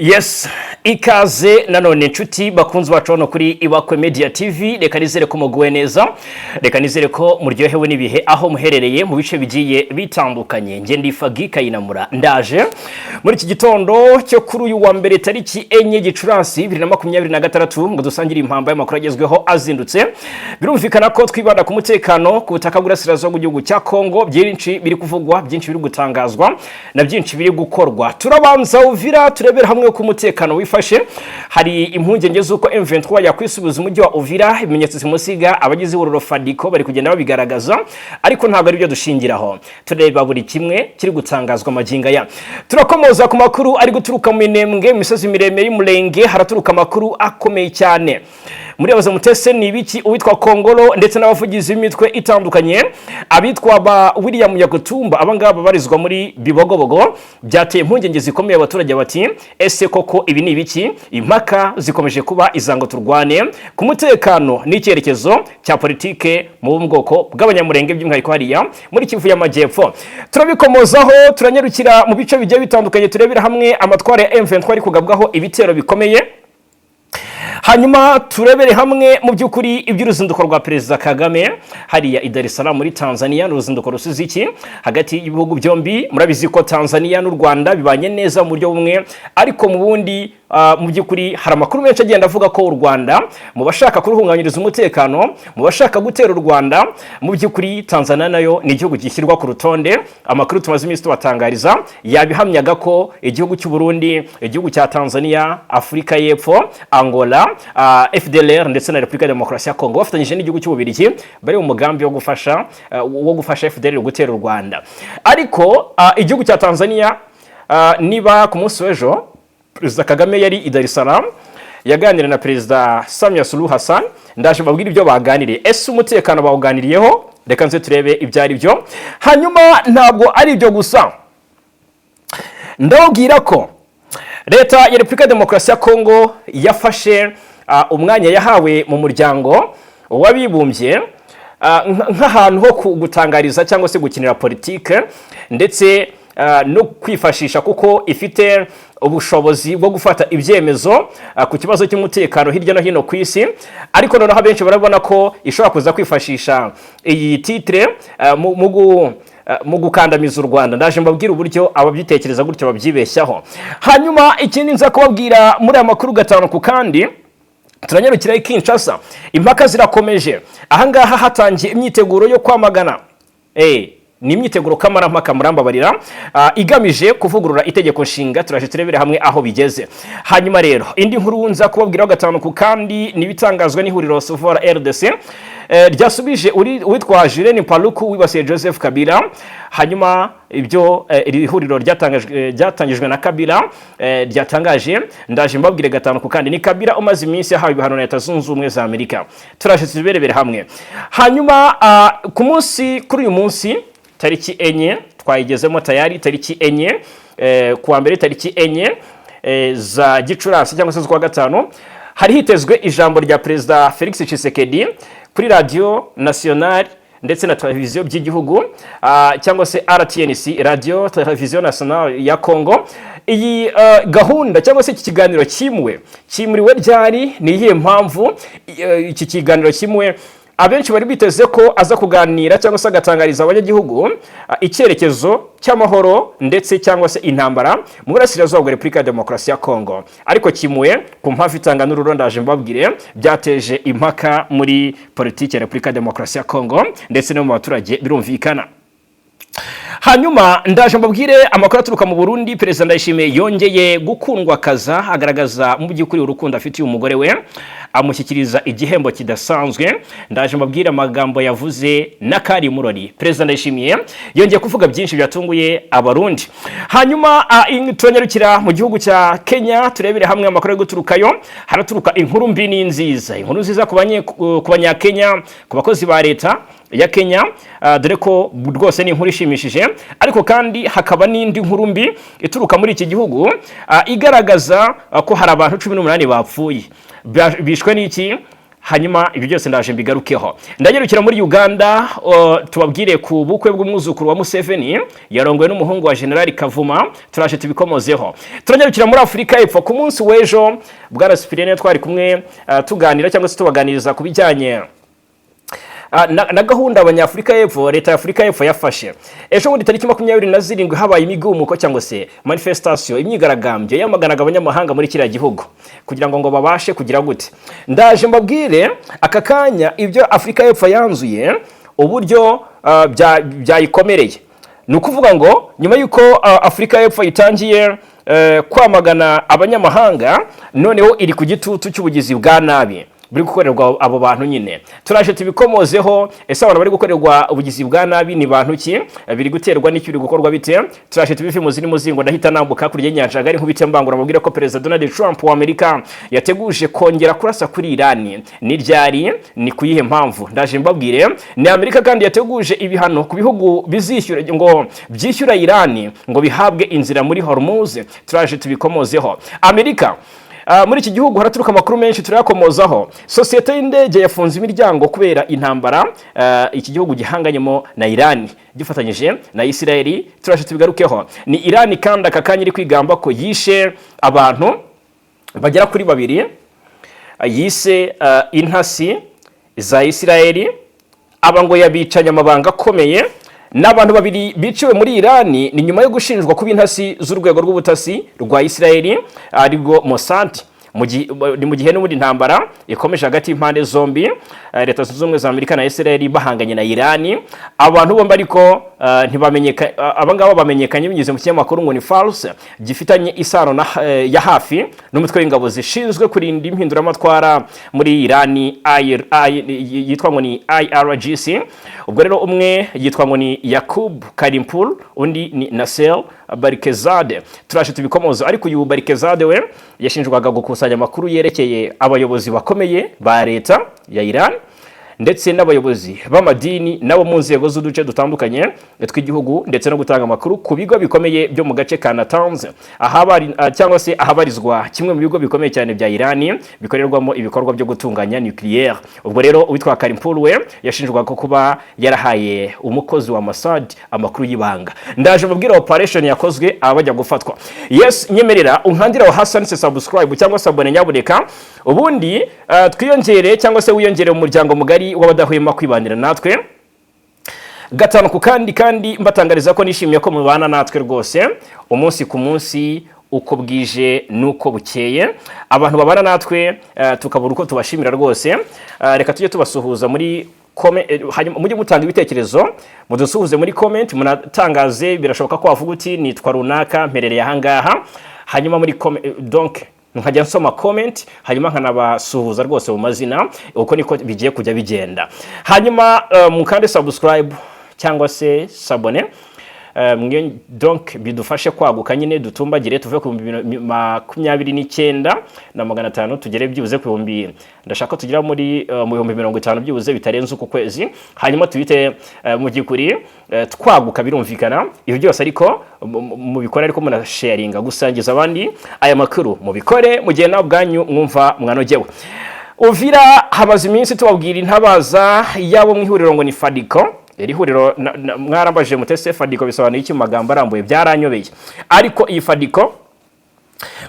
Yes, ikaze nanone inshuti bakunzi bacu hano kuri Ibakwe Media TV. Reka nizere ko muguwe neza, reka nizere ko muryohewe n'ibihe aho muherereye mu bice bigiye bitandukanye. Nge ndi Fagi Kayinamura, ndaje muri iki gitondo cyo kuri uyu wa mbere, tariki 4 Gicurasi 2026, ngo dusangire impamba y'amakuru agezweho azindutse. Birumvikana ko twibanda ku mutekano ku butaka bw'Urasirazuba bw'igihugu cya Kongo. Byinshi biri kuvugwa, byinshi biri gutangazwa na byinshi biri gukorwa. Turabanza Uvira, turebera hamwe uko umutekano wifashe. Hari impungenge z'uko M23 yakwisubiza umujyi wa Uvira. Ibimenyetso simusiga abagize ihuriro Fadiko bari kugenda babigaragaza, ariko ntabwo ari byo dushingiraho. Tureba buri kimwe kiri gutangazwa magingo aya. Turakomoza ku makuru ari guturuka mu Minembwe, mu misozi miremire y'Umurenge. Haraturuka amakuru akomeye cyane. Muri abaza mutese ni ibiki? Uwitwa Kongolo ndetse n'abavugizi b'imitwe itandukanye, abitwa ba William Yakutumba, abangaba babarizwa muri Bibogobogo, byateye impungenge zikomeye abaturage. Bati: "Ese koko ibi ni ibiki?" Impaka zikomeje kuba izango turwane ku mutekano n'icyerekezo cya politike mu bwoko bw'Abanyamurenge, by'umwihariko hariya muri Kivu y'Amajyepfo. Turabikomozaho, turanyarukira mu bice bigiye bitandukanye, turebera hamwe amatwara ya M23 ari kugabwaho ibitero bikomeye. Hanyuma turebere hamwe mu by'ukuri iby'uruzinduko rwa Perezida Kagame hariya i Dar es Salaam muri Tanzania. Ni uruzinduko rusize iki hagati y'ibihugu byombi? Murabizi ko Tanzania n'u Rwanda bibanye neza mu buryo bumwe, ariko mu bundi mu by'ukuri hari amakuru menshi agenda avuga ko u Rwanda, mu bashaka kuruhungabanyiriza umutekano, mu bashaka gutera u Rwanda, mu by'ukuri Tanzania nayo ni igihugu gishyirwa ku rutonde. Amakuru tumaze iminsi tubatangariza yabihamyaga ko igihugu cy'u Burundi, igihugu cya Tanzania, Afurika y'Epfo, Angola, FDLR ndetse na Repubulika ya Demokarasi ya Kongo bafatanyije n'igihugu cy'Ububiligi bari mu mugambi wo gufasha FDLR gutera u Rwanda. Ariko igihugu cya Tanzania, niba ku munsi w'ejo Perezida Kagame yari i Dar es Salaam yaganira na Perezida Samia Suluhu Hassan, ndaje mbabwire ibyo baganiriye. Ese umutekano bawuganiriyeho? Reka nze turebe ibyo ari byo. Hanyuma ntabwo ari ibyo gusa, ndababwira ko Leta ya Repubulika ya Demokarasi ya Kongo yafashe umwanya yahawe mu Muryango w'Abibumbye nk'ahantu ho gutangariza cyangwa se gukinira politike ndetse no kwifashisha, kuko ifite ubushobozi bwo gufata ibyemezo ku kibazo cy'umutekano hirya no hino ku isi. Ariko noneho abenshi barabona ko ishobora kuza kwifashisha iyi titre mu gukandamiza u Rwanda. Ndaje mbabwira uburyo ababyitekereza gutyo babyibeshyaho. Hanyuma ikindi nza kubabwira muri aya makuru gatanu ku kandi, turanyarukira i Kinshasa. Impaka zirakomeje. Ahangaha hatangiye imyiteguro yo kwamagana, ni imyiteguro kamarampaka, murambabarira, igamije kuvugurura itegeko nshinga. Turaje turebere hamwe aho bigeze. Hanyuma rero indi nkuru nza kubabwiraho gatanu ku kandi ni ibitangazwa n'ihuriro Sauvons la RDC, ryasubije uwitwa Julien Paluku wibasiye Joseph Kabila. Hanyuma ibyo iri huriro ryatangijwe na Kabila ryatangaje, ndaje mbabwire gatanu ku kandi. Ni Kabila umaze iminsi yahawe ibihano na Leta Zunze Ubumwe za Amerika. Turaje tubirebere hamwe. Hanyuma ku munsi, kuri uyu munsi tariki 4, twayigezemo tayari, tariki 4, kuwa mbere tariki 4 za Gicurasi cyangwa se z'ukwa gatanu, hari hitezwe ijambo rya Perezida Felix Tshisekedi kuri Radio Nationale ndetse na televiziyo by'igihugu, cyangwa se RTNC, Radio Televiziyo Nationale ya Congo. Iyi gahunda cyangwa se iki kiganiro kimwe kimuriwe ryari? Ni iyihe mpamvu iki kiganiro kimwe? Abenshi bari biteze ko aza kuganira cyangwa se agatangariza abanyagihugu icyerekezo cy'amahoro ndetse cyangwa se intambara mu burasirazuba bwa Repubulika ya Demokarasi ya Kongo, ariko kimuwe ku mpamvu itanga n'ururo. Ndaje mbabwire. Byateje impaka muri politiki ya Repubulika ya Demokarasi ya Kongo ndetse no mu baturage, birumvikana. Hanyuma ndaje mbabwire amakuru aturuka mu Burundi. Perezida Ndayishimiye yongeye gukundwa akaza, agaragaza mu by'ukuri urukundo afitiye umugore we, amushyikiriza igihembo kidasanzwe. Ndaje mbabwire amagambo yavuze n'akari murori. Perezida Ndayishimiye yongeye kuvuga byinshi byatunguye Abarundi. Hanyuma turanyarukira mu gihugu cya Kenya, turebere hamwe amakuru ari guturukayo. Haraturuka inkuru mbi n'inziza. Inkuru nziza ku Banyakenya, ku bakozi ba leta ya Kenya, dore ko rwose ni inkuru ishimishije. Ariko kandi hakaba n'indi nkuru mbi ituruka muri iki gihugu, igaragaza ko hari abantu 18 bapfuye. Bishwe n'iki? Hanyuma ibyo byose ndaje mbigarukeho. Ndanyarukira muri Uganda, tubabwire ku bukwe bw'umwuzukuru wa Museveni yarongowe n'umuhungu wa General Kavuma, turaje tubikomozeho. Turanyarukira muri Afurika y'Epfo. Ku munsi w'ejo, bwana Cyprien, twari kumwe tuganira cyangwa se tubaganiriza ku bijyanye na gahunda abanyafurika y'Epfo, leta ya Afurika y'Epfo yafashe. Ejo bundi tariki 27 habaye imigumuko cyangwa se manifestation, imyigaragambyo yamaganaga abanyamahanga muri kiriya gihugu kugira ngo babashe kugira gute. Ndaje mbabwire aka kanya ibyo Afurika y'Epfo yanzuye, uburyo byayikomereye. Ni ukuvuga ngo nyuma y'uko Afurika y'Epfo itangiye kwamagana abanyamahanga, noneho iri ku gitutu cy'ubugizi bwa nabi buri gukorerwa abo bantu nyine. Turaje tubikomozeho. Ese abantu bari gukorerwa ubugizi bwa nabi ni bantu ki? Biri guterwa n'icyo? Biri gukorwa bite? Turaje tubive mu ziri muzingo. Ndahita nambuka hakurya y'inyanja ngari, nkubite mbangura, mubwire ko Perezida Donald Trump wa Amerika yateguje kongera kurasa kuri Irani. Ni ryari? Ni kuyihe mpamvu? Ndaje mbabwire. Ni Amerika kandi yateguje ibihano ku bihugu bizishyura, ngo byishyura Irani ngo bihabwe inzira muri Hormuz. Turaje tubikomozeho. Amerika, muri iki gihugu haraturuka amakuru menshi, turayakomozaho. Sosiyete y'indege yafunze imiryango kubera intambara iki gihugu gihanganyemo na Irani gifatanyije na Isirayeli. Turaje tubigarukeho. Ni Irani kandi aka kanya iri kwigamba ko yishe abantu bagera kuri babiri yise intasi za Isirayeli. Aba ngo yabicanye amabanga akomeye. N'abantu babiri biciwe muri Irani ni nyuma yo gushinjwa kuba intasi z'urwego rw'ubutasi rwa Isirayeli, arirwo Mossad. Ni mu gihe n'ubundi intambara ikomeje hagati y'impande zombi, Leta Zunze Ubumwe za Amerika na Isirayeli bahanganye na Irani. Abantu bombi ariko ntibamenyeka. Aba ngaba bamenyekanye binyuze mu kinyamakuru ngo ni Fars, gifitanye isano ya hafi n'umutwe w'ingabo zishinzwe kurinda impinduramatwara muri Irani, yitwa ngo ni IRGC. Ubwo rero umwe yitwa ngo ni Yakub Karimpur, undi ni Nasser Barkezade. Turaje tubikomoza. Ariko uyu Barkezade we yashinjwaga gukusanya amakuru yerekeye abayobozi bakomeye ba leta ya Iran ndetse n'abayobozi b'amadini nabo mu nzego z'uduce dutandukanye tw'igihugu, ndetse no gutanga amakuru ku bigo bikomeye byo mu gace ka Natanz, ahabari cyangwa se ahabarizwa kimwe mu bigo bikomeye cyane bya Irani bikorerwamo ibikorwa byo gutunganya nucléaire. Ubwo rero uwitwa Karimpur we yashinjwaga ko kuba yarahaye umukozi wa Mossad amakuru y'ibanga. Ndaje mubwira operation yakozwe aba bajya gufatwa. Yes, nyemerera unkandira aho hasi handitse subscribe cyangwa s'abonner nyabuneka, ubundi twiyongere cyangwa se wiyongere mu muryango mugari w'abadahwema kwibanira natwe gatanu ku kandi. Kandi mbatangariza ko nishimiye ko mubana natwe rwose umunsi ku munsi, uko bwije n'uko bukeye. Abantu babana natwe tukabura uko tubashimira rwose. Reka tujye tubasuhuza muri hanyuma mujye mutanga ibitekerezo, mudusuhuze muri comment, munatangaze. Birashoboka ko wavuga uti: "Nitwa runaka, mperereye ahangaha." Hanyuma muri donc nkajya nsoma comment, hanyuma nkanabasuhuza rwose mu mazina. Uko niko bigiye kujya bigenda. Hanyuma mukande subscribe cyangwa se s'abonner, donc bidufashe kwaguka nyine, dutumbagire, tuve ku 29 500 tugere byibuze ku bihumbi, ndashaka ko tugera muri mu 50 000 byibuze bitarenze uku kwezi. Hanyuma tuhite mu by'ukuri twaguka. Birumvikana ibyo byose ariko mubikore, ariko munasharinga, gusangiza abandi aya makuru, mubikore mu gihe nawe ubwanyu mwumva mwanogewe. Uvira hamaze iminsi tubabwira intabaza yabo mu ihuriro ngo ni Fadiko. Iri huriro mwarambajije mutese Fadiko bisobanuye iki mu magambo arambuye, byaranyobeye. Ariko iyi Fadiko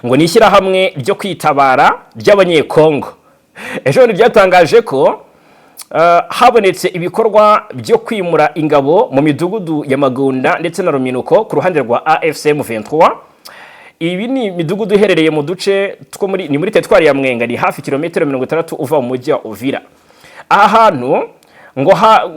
ngo ni ishyirahamwe ryo kwitabara ry'Abanyekongo. Ejo bundi ryatangaje ko habonetse ibikorwa byo kwimura ingabo mu midugudu ya Magunda ndetse na Ruminuko ku ruhande rwa AFC M23. Ibi ni imidugudu iherereye mu duce two muri, ni muri teritwari ya Mwenga, ni hafi kilometero 60 uva mu mujyi wa Uvira. Aha hantu ngo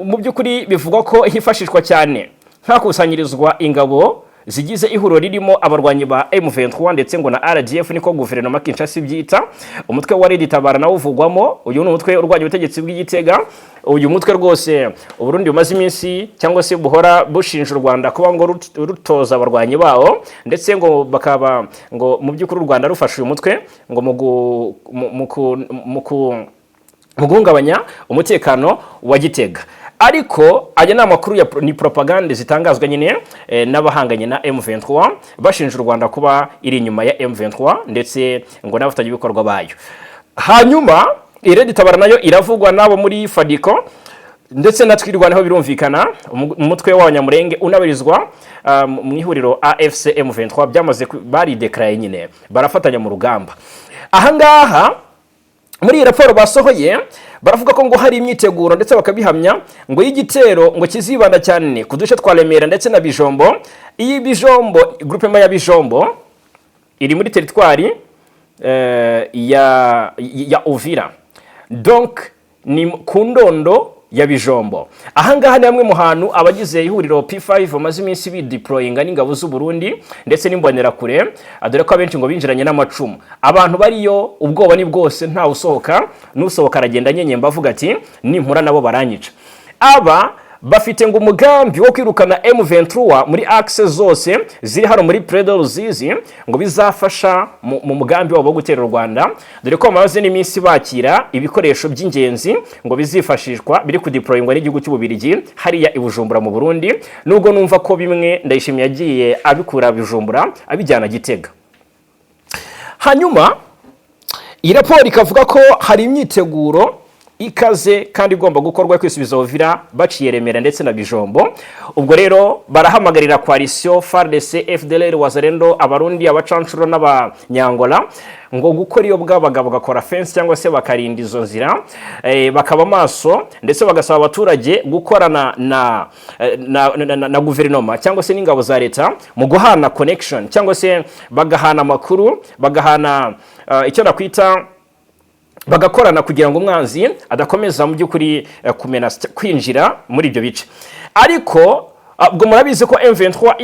mu by'ukuri bivugwa ko hifashishwa cyane nkakusanyirizwa ingabo zigize ihuriro ririmo abarwanyi ba M23 ndetse ngo na RDF, niko guverinoma Kinshasa ibyita. Umutwe wa Red Tabara nawo uvugwamo. Uyu ni umutwe urwanya ubutegetsi bw'Igitega. Uyu mutwe rwose Uburundi bumaze iminsi cyangwa se buhora bushinja u Rwanda kuba ngo rutoza abarwanyi bawo, ndetse ngo bakaba ngo mu by'ukuri u Rwanda rufashe uyu mutwe ngo mu guhungabanya umutekano wa Gitega. Ariko aya ni amakuru ni propagande zitangazwa nyine n'abahanganye na M23, bashinja u Rwanda kuba iri inyuma ya M23 ndetse ngo n'abafatanyabikorwa bayo. Hanyuma Red Tabara nayo iravugwa nabo muri Fadiko ndetse na Twirwaneho, birumvikana umutwe w'Abanyamurenge unabarizwa mu ihuriro AFC M23, byamaze baridekaraye nyine, barafatanya mu rugamba. Ahangaha muri iyi raporo basohoye baravuga ko ngo hari imyiteguro, ndetse bakabihamya, ngo y'igitero ngo kizibanda cyane ku duce twa Remera ndetse na Bijombo. Iyi Bijombo, groupement ya Bijombo iri muri teritwari ya Uvira, donc ni ku ndondo ya Bijombo. Ahangaha ni hamwe mu hantu abagize ihuriro P5 bamaze iminsi bideployinga n'ingabo z'u Burundi ndetse n'imbonerakure, dore ko abenshi ngo binjiranye n'amacumu. Abantu bariyo ubwoba ni bwose, ntawe usohoka, n'usohoka aragenda anyenyemba avuga ati: "Nimpura nabo baranyica." Aba bafite ngo umugambi wo kwirukana M23 muri axe zose ziri hano muri Près de Ruzizi, ngo bizafasha mu mugambi wabo wo gutera u Rwanda, dore ko bamaze n'iminsi bakira ibikoresho by'ingenzi ngo bizifashishwa biri kudeployingwa n'igihugu cy'Ububirigi hariya i Bujumbura mu Burundi, nubwo numva ko bimwe Ndayishimiye yagiye abikura Bujumbura abijyana Gitega. Hanyuma iyi raporo ikavuga ko hari imyiteguro ikaze kandi igomba gukorwa kwisubiza Uvira baciye Remera ndetse na Bijombo. Ubwo rero barahamagarira coalition FARDC, FDLR, Wazalendo, Abarundi, abacancuro n'Abanyangola ngo gukora iyo bwabaga, bagakora fence cyangwa se bakarinda izo nzira, bakaba maso, ndetse bagasaba abaturage gukorana na guverinoma cyangwa se n'ingabo za leta mu guhana connection cyangwa se bagahana amakuru, bagahana icyo nakwita bagakorana, kugira ngo umwanzi adakomeza mu by'ukuri kumena kwinjira muri ibyo bice. Ariko ubwo murabizi ko M23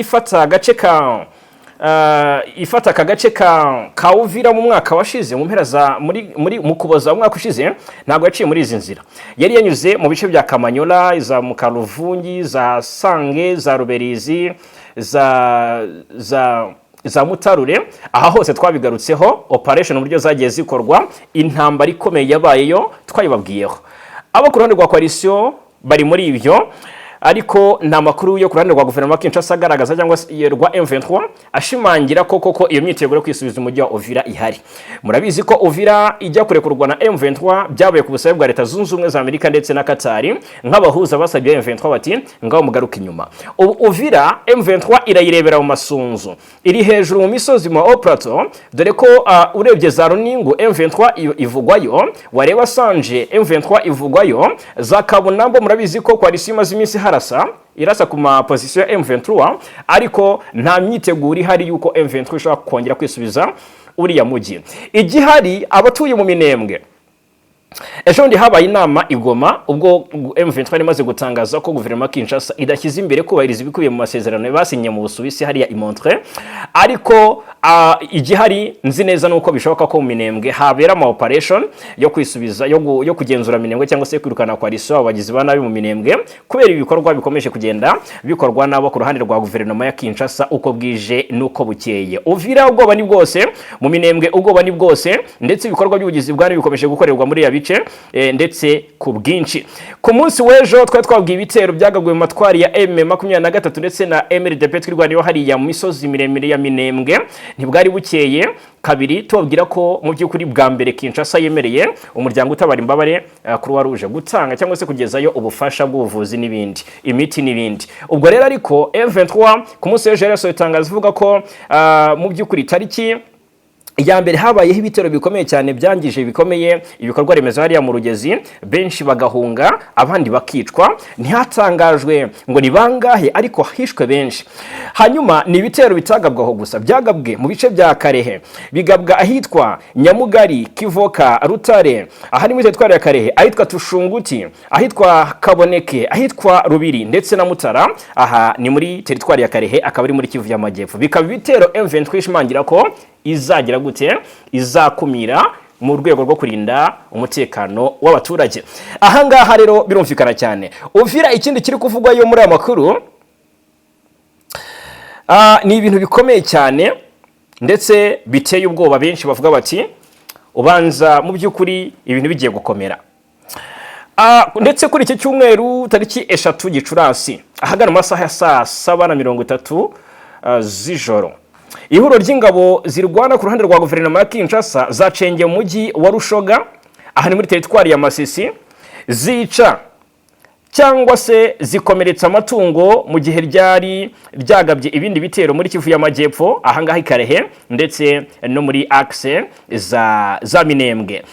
ifata aka gace ka Uvira mu mwaka washize, mu mpera za muri mu Kuboza umwaka ushize, ntabwo yaciye muri izi nzira. Yari yanyuze mu bice bya Kamanyola, za Mukaruvungi, za Sange, za Ruberizi, za Mutarure. Aha hose twabigarutseho, operation uburyo zagiye zikorwa, intambara ikomeye yabayeyo twayibabwiyeho. Abo ku ruhande rwa coalition bari muri ibyo, ariko nta makuru yo ku ruhande rwa guverinoma ya Kinshasa agaragaza cyangwa se rwa M23 ashimangira ko koko iyo myiteguro yo kwisubiza umujyi wa Uvira ihari. Murabizi ko Uvira ijya kurekurwa na M23 byabaye ku busabe bwa Leta Zunze Ubumwe za Amerika ndetse na Qatar, nk'abahuza basabye M23 bati: "Ngaho mugaruke inyuma." Ubu Uvira M23 irayirebera mu masunzu, iri hejuru mu misozi, mu Haut Plateau, dore ko urebye za Runingu M23 ivugwayo, wareba Sanje M23 ivugwayo, za Kabunambo murabizi ko coalition imaze iminsi harasa, irasa ku ma position ya M23, ariko nta myiteguro ihari yuko M23 ishobora kongera kwisubiza uriya mujyi. Igihari, abatuye mu Minembwe, ejo bundi habaye inama i Goma ubwo M23 yari imaze gutangaza ko guverinoma ya Kinshasa idashyize imbere kubahiriza ibikubiye mu masezerano basinye mu Busuwisi hariya i Montreux. Ariko igihari nzi neza nuko bishoboka ko mu Minembwe habera ama operation yo kwisubiza, yo kugenzura Minembwe cyangwa se kwirukana coalition, abagizi ba nabi mu Minembwe, kubera ibikorwa bikomeje kugenda bikorwa nabo ku ruhande rwa guverinoma ya Kinshasa uko bwije nuko bukeye. Uvira ubwoba ni bwose, mu Minembwe ubwoba ni bwose, ndetse ibikorwa by'ubugizi bwa nabi bikomeje gukorerwa muri ya bice ndetse ku bwinshi. Ku munsi w'ejo twari twabwiye ibitero byagabwe mu matwari ya M23 ndetse na MRDP Twirwaneho hariya mu misozi miremire ya Minembwe. Ntibwari bukeye kabiri tubabwira ko mu by'ukuri bwa mbere Kinshasa yemereye umuryango utabara imbabare, Croix Rouge, gutanga cyangwa se kugezayo ubufasha bw'ubuvuzi n'ibindi, imiti n'ibindi. Ubwo rero ariko M23 ku munsi w'ejo yari yasohoye itangazo ivuga ko mu by'ukuri tariki iya mbere habayeho ibitero bikomeye cyane byangije bikomeye ibikorwa remezo hariya mu Rugezi, benshi bagahunga, abandi bakicwa. Ntihatangajwe ngo ni bangahe, ariko hishwe benshi. Hanyuma ni ibitero bitagabwaho gusa, byagabwe mu bice bya Karehe, bigabwa ahitwa Nyamugari, Kivoka, Rutare, aha ni muri teritwari ya Karehe, ahitwa Tushunguti, ahitwa Kaboneke, ahitwa Rubiri ndetse na Mutara. Aha ni muri teritwari ya Karehe, akaba ari muri Kivu y'Amajyepfo. Bikaba ibitero M23 ishimangira ko izagira gute, izakumira mu rwego rwo kurinda umutekano w'abaturage. Ahangaha rero birumvikana cyane. Uvira, ikindi kiri kuvugwayo muri aya makuru ni ibintu bikomeye cyane ndetse biteye ubwoba. Benshi bavuga bati: "Ubanza mu by'ukuri ibintu bigiye gukomera." Ndetse kuri iki cyumweru tariki 3 Gicurasi, ahagana mu masaha ya saa 7:30 z'ijoro, ihuriro ry'ingabo zirwana ku ruhande rwa guverinoma ya Kinshasa zacengeye mu mujyi wa Rushoga. Aha ni muri teritwari ya Masisi, zica cyangwa se zikomeretsa amatungo, mu gihe ryari ryagabye ibindi bitero muri Kivu y'Amajyepfo, ahangaha i Karehe ndetse no muri axe za Minembwe.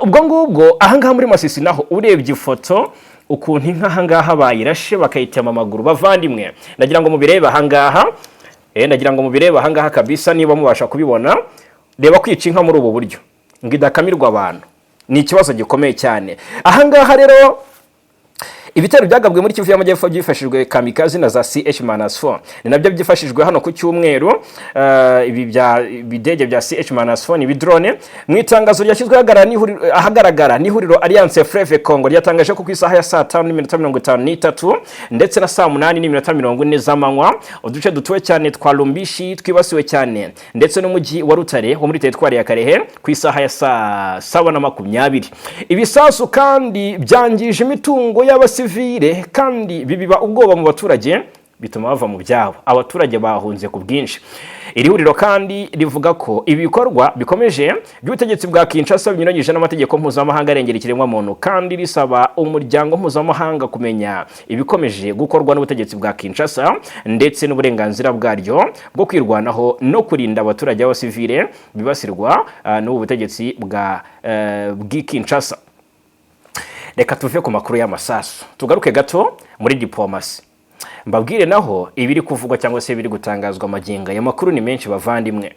Ubwo ngubwo ahangaha muri Masisi naho, urebye ifoto ukuntu inka ahangaha bayirashe bakayitema amaguru, bavandimwe, ndagira ngo mubirebe ahangaha. Ndagira ngo mubirebe ahangaha kabisa niba mubasha kubibona. Reba kwica inka muri ubu buryo ngo idakamirwa abantu, ni ikibazo gikomeye cyane. Ahangaha rero ibitero byagabwe muri Kivu y'Amajyepfo byifashishijwe kamikaze na za CH-4, ni nabyo byifashishijwe hano ku cyumweru. Ibi bya bidege bya CH-4 ni ibidrone. Mu itangazo ryashyizwe ahagaragara n'ihuriro Alliance Fleuve Congo, ryatangaje ko ku isaha ya saa 5:53 ndetse na saa 8:40 z'amanywa, uduce dutuwe cyane twa Lumbishi twibasiwe cyane, ndetse n'umujyi wa Rutare wo muri teritwari ya Karehe ku isaha ya saa 7:20. Ibisasu kandi byangije imitungo y'abasivile, kandi bibiba ubwoba mu baturage, bituma bava mu byabo. Abaturage bahunze ku bwinshi. Iri huriro kandi rivuga ko ibi bikorwa bikomeje by'ubutegetsi bwa Kinshasa binyuranyije n'amategeko mpuzamahanga arengera ikiremwamuntu, kandi risaba umuryango mpuzamahanga kumenya ibikomeje gukorwa n'ubutegetsi bwa Kinshasa ndetse n'uburenganzira bwaryo bwo kwirwanaho no kurinda abaturage b'abasivile bibasirwa n'ubu butegetsi bw'i Kinshasa. Reka tuve ku makuru y'amasasu, tugaruke gato muri diplomasi, mbabwire naho ibiri kuvugwa cyangwa se ibiri gutangazwa magingo aya. Makuru ni menshi, bavandimwe.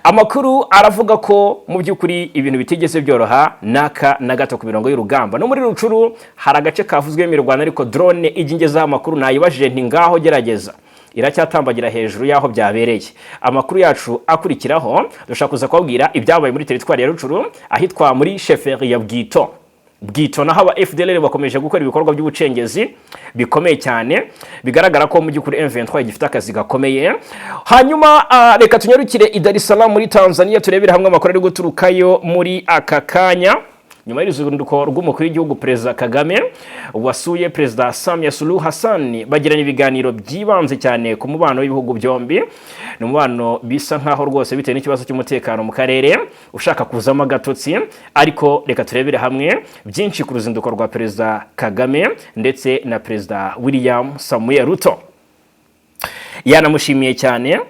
Amakuru aravuga ko mu by'ukuri ibintu bitigeze byoroha n'aka na gato ku mirongo y'urugamba. No muri Rutshuru hari agace kavuzwemo imirwano, ariko drone ijya ingezaho amakuru, nayibajije nti: "Ngaho gerageza", iracyatambagira hejuru y'aho byabereye. Amakuru yacu akurikiraho dushobora kuza kubabwira ibyabaye muri teritwari ya Rutshuru, ahitwa muri chefferie ya Bwito. Bwito naho aba FDLR bakomeje gukora ibikorwa by'ubucengezi bikomeye cyane. Bigaragara ko mu by'ukuri M23 gifite akazi gakomeye. Hanyuma reka tunyarukire i Dar es Salaam muri Tanzania, turebere hamwe amakuru ari guturukayo muri aka kanya nyuma y'uruzinduko rw'umukuru w'igihugu Perezida Kagame, wasuye Perezida Samia Suluhu Hassan, bagirana ibiganiro byibanze cyane ku mubano w'ibihugu byombi. Ni umubano bisa nkaho rwose, bitewe n'ikibazo cy'umutekano mu karere, ushaka kuzamo agatotsi. Ariko reka turebere hamwe byinshi ku ruzinduko rwa Perezida Kagame ndetse na Perezida William Samuel Ruto. Yanamushimiye cyane,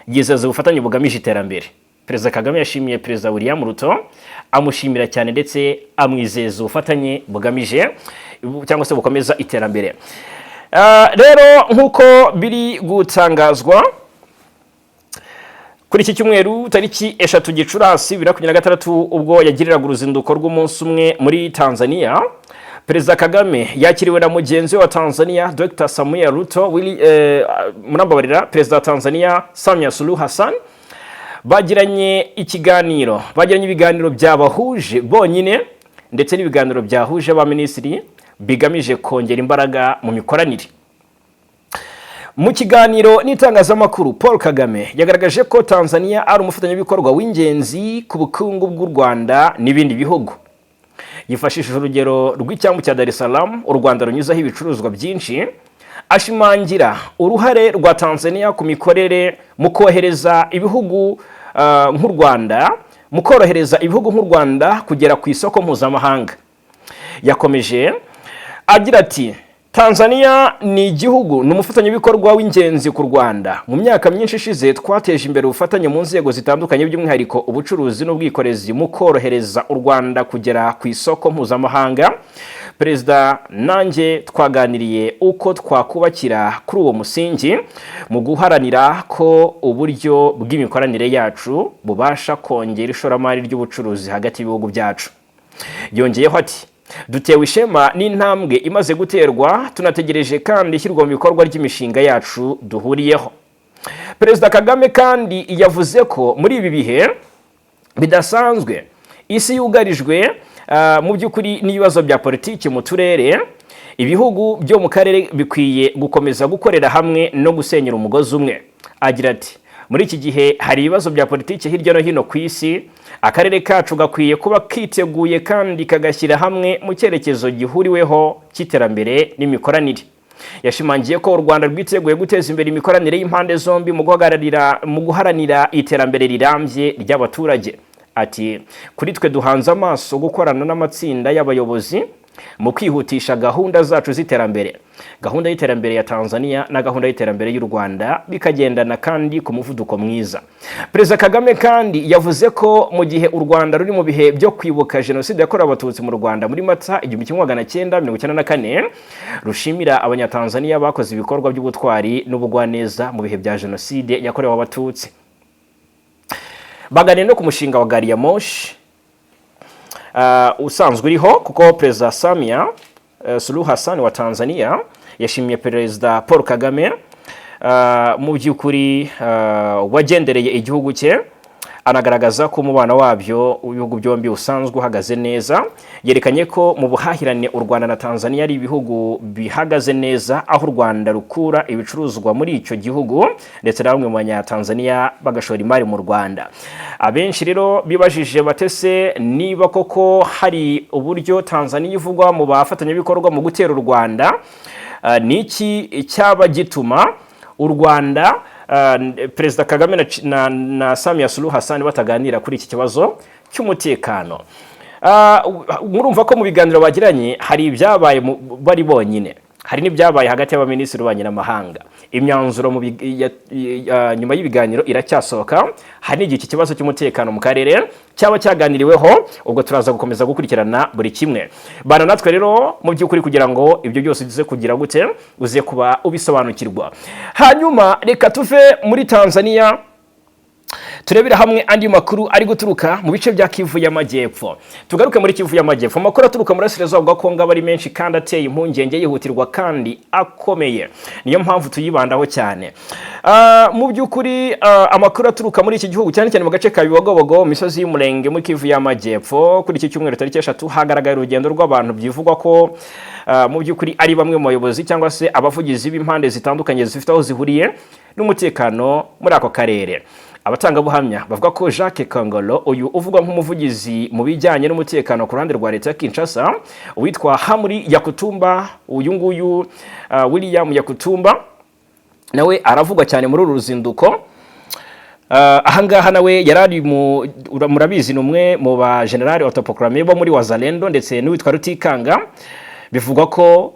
yizeza ubufatanye bugamije iterambere. Perezida Kagame yashimiye Perezida William Ruto, amushimira cyane, ndetse amwizeza ubufatanye bugamije cyangwa se bukomeza iterambere. Rero nk'uko biri gutangazwa kuri iki cyumweru tariki 3 Gicurasi 2026, ubwo yagiriraga uruzinduko rw'umunsi umwe muri Tanzania, Perezida Kagame yakiriwe na mugenzi we wa Tanzania Dr Samuel Ruto. Murambabarira, Perezida wa Tanzania Samia Suluhu Hassan bagiranye ikiganiro, bagiranye ibiganiro byabahuje bonyine ndetse n'ibiganiro byahuje abaminisitiri, bigamije kongera imbaraga mu mikoranire. Mu kiganiro n'itangazamakuru, Paul Kagame yagaragaje ko Tanzania ari umufatanyabikorwa w'ingenzi ku bukungu bw'u Rwanda n'ibindi bihugu. Yifashishije urugero rw'icyambu cya Dar es Salaam u Rwanda runyuzaho ibicuruzwa byinshi, ashimangira uruhare rwa Tanzania ku mikorere mu kohereza ibihugu nk'u Rwanda, mu korohereza ibihugu nk'u Rwanda kugera ku isoko mpuzamahanga. Yakomeje agira ati: "Tanzania ni igihugu, ni umufatanyabikorwa w'ingenzi ku Rwanda. Mu myaka myinshi ishize twateje imbere ubufatanye mu nzego zitandukanye, by'umwihariko ubucuruzi n'ubwikorezi, mu korohereza u Rwanda kugera ku isoko mpuzamahanga. Perezida nanjye twaganiriye uko twakubakira kuri uwo musingi mu guharanira ko uburyo bw'imikoranire yacu bubasha kongera ishoramari ry'ubucuruzi hagati y'ibihugu byacu." Yongeyeho ati: "Dutewe ishema n'intambwe imaze guterwa, tunategereje kandi ishyirwa mu bikorwa ry'imishinga yacu duhuriyeho." Perezida Kagame kandi yavuze ko muri ibi bihe bidasanzwe isi yugarijwe mu by'ukuri n'ibibazo bya politiki mu turere, ibihugu byo mu karere bikwiye gukomeza gukorera hamwe no gusenyera umugozi umwe. Agira ati: "Muri iki gihe hari ibibazo bya politiki hirya no hino ku isi, akarere kacu gakwiye kuba kiteguye kandi kagashyira hamwe mu cyerekezo gihuriweho cy'iterambere n'imikoranire." Yashimangiye ko u Rwanda rwiteguye guteza imbere imikoranire y'impande zombi mu guharanira iterambere rirambye ry'abaturage. Ati: "Kuri twe duhanze amaso gukorana n'amatsinda y'abayobozi mu kwihutisha gahunda zacu z'iterambere, gahunda y'iterambere ya Tanzania na gahunda y'iterambere y'u Rwanda bikagendana kandi ku muvuduko mwiza." Perezida Kagame kandi yavuze ko mu gihe u Rwanda ruri mu bihe byo kwibuka Jenoside yakorewe Abatutsi mu Rwanda muri Mata 1994, rushimira Abanyatanzania bakoze ibikorwa by'ubutwari n'ubugwaneza mu bihe bya Jenoside yakorewe Abatutsi. Baganiriye no ku mushinga wa gari ya moshi usanzwe uriho, kuko Perezida Samia Suluhu Hassan wa Tanzania yashimiye Perezida Paul Kagame mu by'ukuri wagendereye igihugu cye, anagaragaza ko umubano wabyo ibihugu byombi usanzwe uhagaze neza. Yerekanye ko mu buhahirane u Rwanda na Tanzania ari ibihugu bihagaze neza, aho u Rwanda rukura ibicuruzwa muri icyo gihugu ndetse na bamwe mu Banyatanzania bagashora imari mu Rwanda. Abenshi rero bibajije batese niba koko hari uburyo Tanzania ivugwa mu bafatanyabikorwa mu gutera u Rwanda, ni iki cyaba gituma u Rwanda, Perezida Kagame na Samia Suluhu Hassan bataganira kuri iki kibazo cy'umutekano? Murumva ko mu biganiro bagiranye hari ibyabaye bari bonyine, hari n'ibyabaye hagati y'abaminisitiri b'ububanyi n'amahanga. Imyanzuro nyuma y'ibiganiro iracyasohoka. Hari n'igihe iki kibazo cy'umutekano mu karere cyaba cyaganiriweho. Ubwo turaza gukomeza gukurikirana buri kimwe. Bana natwe rero mu by'ukuri kugira ngo ibyo byose uze kugira gute, uze kuba ubisobanukirwa. Hanyuma reka tuve muri Tanzania, turebera hamwe andi makuru ari guturuka mu bice bya Kivu y'Amajyepfo. Tugaruke muri Kivu y'Amajyepfo. Amakuru aturuka muri Burasirazuba bwa Kongo aba ari menshi kandi ateye impungenge, yihutirwa kandi akomeye, niyo mpamvu tuyibandaho cyane. Mu by'ukuri amakuru aturuka muri iki gihugu, cyane cyane mu gace ka Bibogobogo, mu misozi y'Umurenge muri Kivu y'Amajyepfo, kuri iki cyumweru tariki 3 hagaragaye urugendo rw'abantu byivugwa ko mu by'ukuri ari bamwe mu bayobozi cyangwa se abavugizi b'impande zitandukanye zifite aho zihuriye n'umutekano muri ako karere. Abatangabuhamya bavuga ko Jacques Kangolo, uyu uvugwa nk'umuvugizi mu bijyanye n'umutekano ku ruhande rwa leta ya Kinshasa, uwitwa Hamuri Yakutumba, uyu nguyu William Yakutumba, nawe aravugwa cyane muri uru ruzinduko. Ahangaha nawe yari ari mu murabizi ni umwe mu ba general autoproclamé bo muri Wazalendo, ndetse n'uwitwa Rutikanga bivugwa ko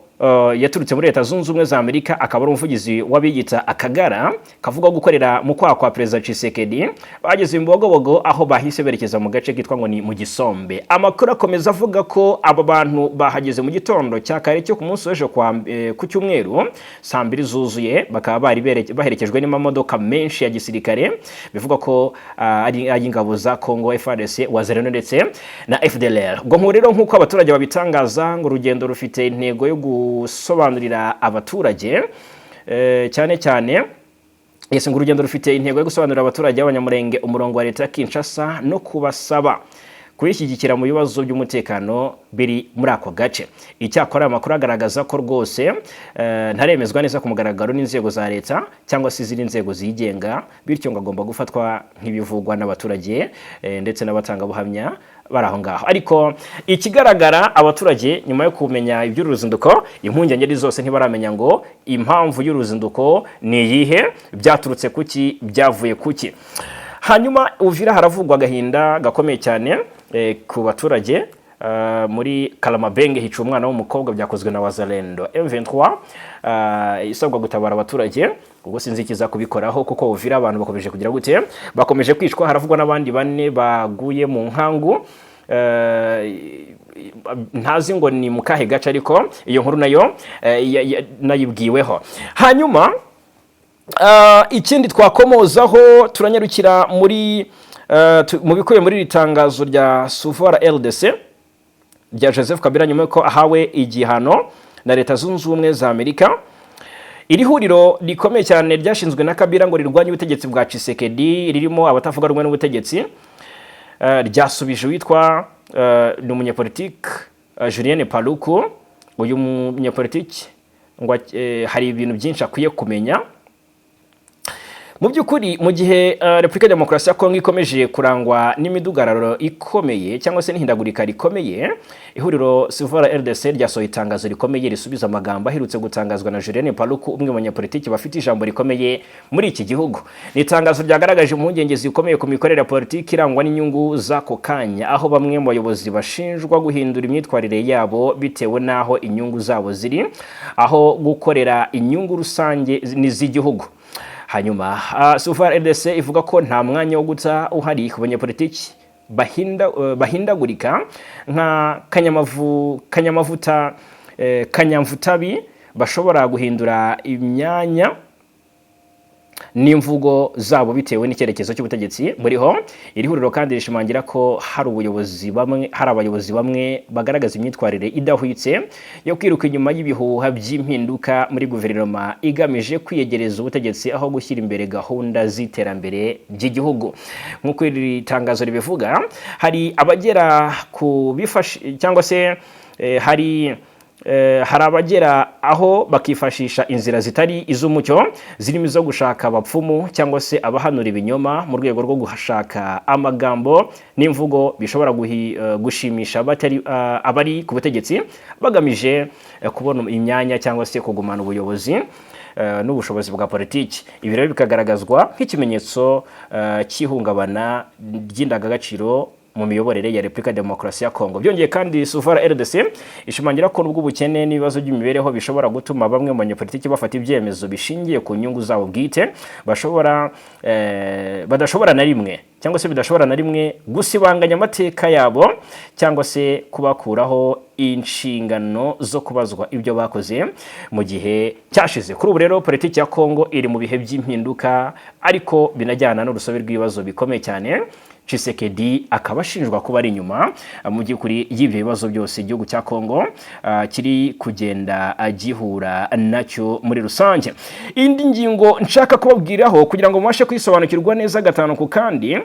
yaturutse muri Leta Zunze Ubumwe za Amerika, akaba ari umuvugizi w'abiyita Akagara kavuga gukorera mu kwaha kwa Perezida Tshisekedi. Bageze mu Bibogobogo, aho bahise berekeza mu gace kitwa ngo ni mu Gisombe. Amakuru akomeza avuga ko aba bantu bahageze mu gitondo cya kare cyo ku munsi w'ejo ku cyumweru saa 2 zuzuye, bakaba bari baherekejwe n'amamodoka menshi ya gisirikare, bivugwa ko ari ay'ingabo za Congo FARDC, Wazalendo ndetse na FDLR. Ubwo nkuru rero, nk'uko abaturage babitangaza, ngo urugendo rufite intego yo gusobanurira abaturage cyane cyane. Yes, ngo urugendo rufite intego yo gusobanurira abaturage b'Abanyamurenge umurongo wa leta ya Kinshasa no kubasaba kuyishyigikira mu bibazo by'umutekano biri muri ako gace. Icyakora amakuru agaragaza ko rwose ntaremezwa neza ku mugaragaro n'inzego za leta cyangwa se izindi nzego zigenga, bityo ngo agomba gufatwa nk'ibivugwa n'abaturage ndetse n'abatangabuhamya bari aho ngaho. Ariko ikigaragara, abaturage nyuma yo kumenya iby'uru ruzinduko, impungenge ari zose, ntibaramenya ngo impamvu y'uruzinduko ni iyihe, byaturutse kuki, byavuye kuki. Hanyuma Uvira haravugwa agahinda gakomeye cyane ku baturage. Muri Kalamabenge hica umwana w'umukobwa, byakozwe na Wazalendo. M23 isabwa gutabara abaturage. Ubwo sinzi ikiza kubikoraho, kuko Uvira abantu bakomeje kugira gute, bakomeje kwicwa. Haravugwa n'abandi bane baguye mu nkangu, ntazi ngo ni mu kahe gace, ariko iyo nkuru nayo nayibwiweho. Hanyuma ikindi twakomozaho, turanyarukira muri mu bikubiye muri iri tangazo rya Suvora RDC rya Joseph Kabila nyuma yuko ahawe igihano na Leta Zunze Ubumwe za Amerika. Iri huriro rikomeye cyane ryashinzwe na Kabila ngo rirwanye ubutegetsi bwa Tshisekedi, ririmo abatavuga rumwe n'ubutegetsi, ryasubije uwitwa ni umunyepolitike Julien Paluku. Uyu munyepolitike ngo hari ibintu byinshi akwiye kumenya. Mu by'ukuri Mu by'ukuri, mu gihe Repubulika ya Demokarasi ya Kongo ikomeje kurangwa n'imidugararo ikomeye cyangwa se n'ihindagurika rikomeye, ihuriro Suvora RDC ryasohoye itangazo rikomeye risubiza amagambo aherutse gutangazwa na Julien Paluku, umwe mu banyapolitiki bafite ijambo rikomeye muri iki gihugu. Ni itangazo ryagaragaje impungenge zikomeye ku mikorere ya politiki irangwa n'inyungu z'ako kanya, aho bamwe mu bayobozi bashinjwa guhindura imyitwarire yabo bitewe n'aho inyungu zabo ziri, aho gukorera inyungu rusange n'iz'igihugu. Hanyuma Suvora RDC ivuga ko nta mwanya wo guta uhari ku banyapolitiki bahindagurika nka kanyamavuta, kanyamvutabi, bashobora guhindura imyanya n'imvugo zabo bitewe n'icyerekezo cy'ubutegetsi buriho. Iri huriro kandi rishimangira ko hari abayobozi bamwe bagaragaza imyitwarire idahwitse yo kwiruka inyuma y'ibihuha by'impinduka muri guverinoma, igamije kwiyegereza ubutegetsi aho gushyira imbere gahunda z'iterambere ry'igihugu. Nk'uko iri tangazo ribivuga, hari abagera ku bifashi cyangwa se hari abagera aho bakifashisha inzira zitari iz'umucyo, zirimo izo gushaka abapfumu cyangwa se abahanura ibinyoma, mu rwego rwo gushaka amagambo n'imvugo bishobora gushimisha abari ku butegetsi, bagamije kubona imyanya cyangwa se kugumana ubuyobozi n'ubushobozi bwa politiki. Ibi rero bikagaragazwa nk'ikimenyetso cy'ihungabana ry'indangagaciro mu miyoborere ya Repubulika ya Demokarasi ya Kongo. Byongeye kandi, Suvara RDC ishimangira ko nubwo ubukene n'ibibazo by'imibereho bishobora gutuma bamwe mu banyapolitiki bafata ibyemezo bishingiye ku nyungu zabo bwite, bashobora badashobora na rimwe cyangwa se bidashobora na rimwe gusibanganya amateka yabo cyangwa se kubakuraho inshingano zo kubazwa ibyo bakoze mu gihe cyashize. Kuri ubu rero, politiki ya Kongo iri mu bihe by'impinduka, ariko binajyana n'urusobe rw'ibibazo bikomeye cyane. Tshisekedi akaba ashinjwa kuba ari inyuma mu by'ukuri y'ibyo bibazo byose igihugu cya Kongo kiri kugenda gihura nacyo muri rusange. Indi ngingo nshaka kubabwiraho kugira ngo mubashe kwisobanukirwa neza gatanu ku kandi,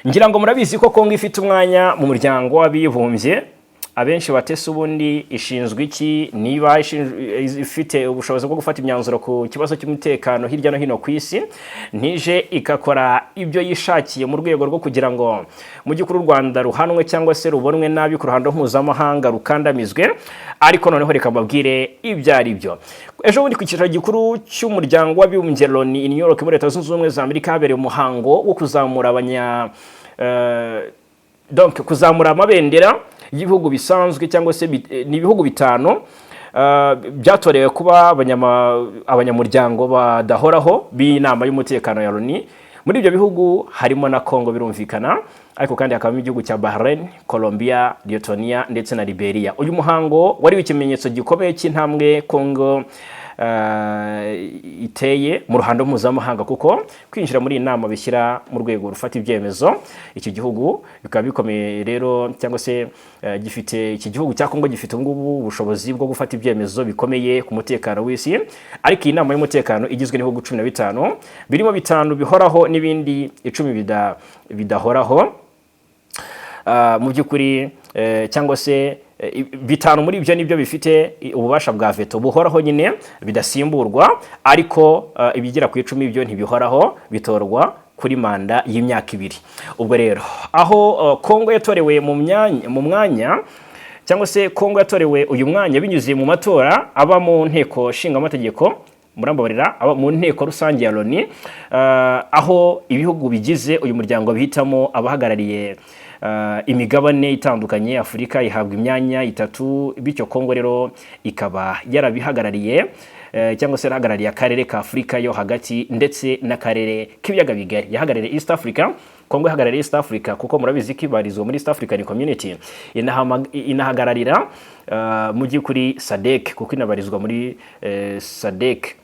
ngira ngo murabizi ko Kongo ifite umwanya mu Muryango w'Abibumbye. Abenshi batese ubundi ishinzwe iki, niba ifite ubushobozi bwo gufata imyanzuro ku kibazo cy'umutekano hirya no hino ku isi, ntije igakora ibyo yishakiye mu rwego rwo kugira ngo mu by'ukuri u Rwanda ruhanwe cyangwa se rubonwe nabi ku ruhando mpuzamahanga, rukandamizwe? Ariko noneho reka mbabwire ibyo ari byo. Ejo bundi, ku cyicaro gikuru cy'Umuryango w'Abibumbye Loni i New York muri Leta Zunze Ubumwe za Amerika, habereye umuhango wo kuzamura abanya donc kuzamura amabendera y'ibihugu bisanzwe, cyangwa se ni ibihugu bitanu byatorewe kuba abanyamuryango badahoraho b'inama y'umutekano ya Loni. Muri ibyo bihugu harimo na Congo birumvikana, ariko kandi hakabamo igihugu cya Bahrain, Colombia, Lithuania ndetse na Liberia. Uyu muhango wari ikimenyetso gikomeye cy'intambwe Congo iteye mu ruhando mpuzamahanga, kuko kwinjira muri iyi nama bishyira mu rwego rufata ibyemezo iki gihugu, bikaba bikomeye rero, cyangwa se gifite, iki gihugu cya Kongo gifite ubu ngubu ubushobozi bwo gufata ibyemezo bikomeye ku mutekano w'isi. Ariko iyi nama y'umutekano igizwe n'ibihugu 15, birimo bitanu bihoraho n'ibindi 10 bidahoraho. Mu by'ukuri, cyangwa se bitanu muri ibyo nibyo bifite ububasha bwa veto buhoraho nyine bidasimburwa, ariko ibigera ku 10 byo ntibihoraho, bitorwa kuri manda y'imyaka 2. Ubwo rero aho Kongo yatorewe mu mwanya, cyangwa se Kongo yatorewe uyu mwanya binyuze mu matora aba mu nteko nshingamategeko, murambabarira, aba mu nteko rusange ya Loni, aho ibihugu bigize uyu muryango bihitamo abahagarariye imigabane itandukanye. Afurika ihabwa imyanya itatu, bityo Kongo rero ikaba yarabihagarariye, cyangwa se yarahagarariye akarere ka Afurika yo hagati ndetse n'akarere k'Ibiyaga Bigari. Yahagarariye East Africa. Kongo ihagarariye East Africa kuko murabizi ko ibarizwa muri East African Community, inahagararira mu by'ukuri SADC kuko inabarizwa muri SADC.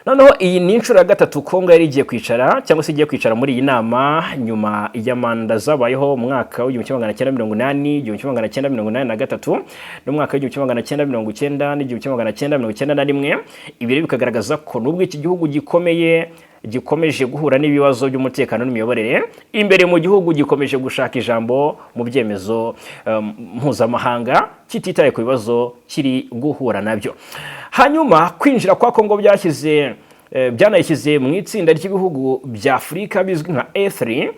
Noneho iyi ni inshuro ya gatatu Kongo yari igiye kwicara, cyangwa se igiye kwicara muri iyi nama, nyuma ya manda zabayeho mu mwaka w'1980, 1983 n'umwaka w'1990 n'1991. Ibi rero bikagaragaza ko nubwo iki gihugu gikomeye gikomeje guhura n'ibibazo by'umutekano n'imiyoborere imbere mu gihugu, gikomeje gushaka ijambo mu byemezo mpuzamahanga, kititaye ku bibazo kiri guhura nabyo. Hanyuma kwinjira kwa Kongo byashyize Byanayishyize mu itsinda ry'ibihugu bya Afurika bizwi nka A3,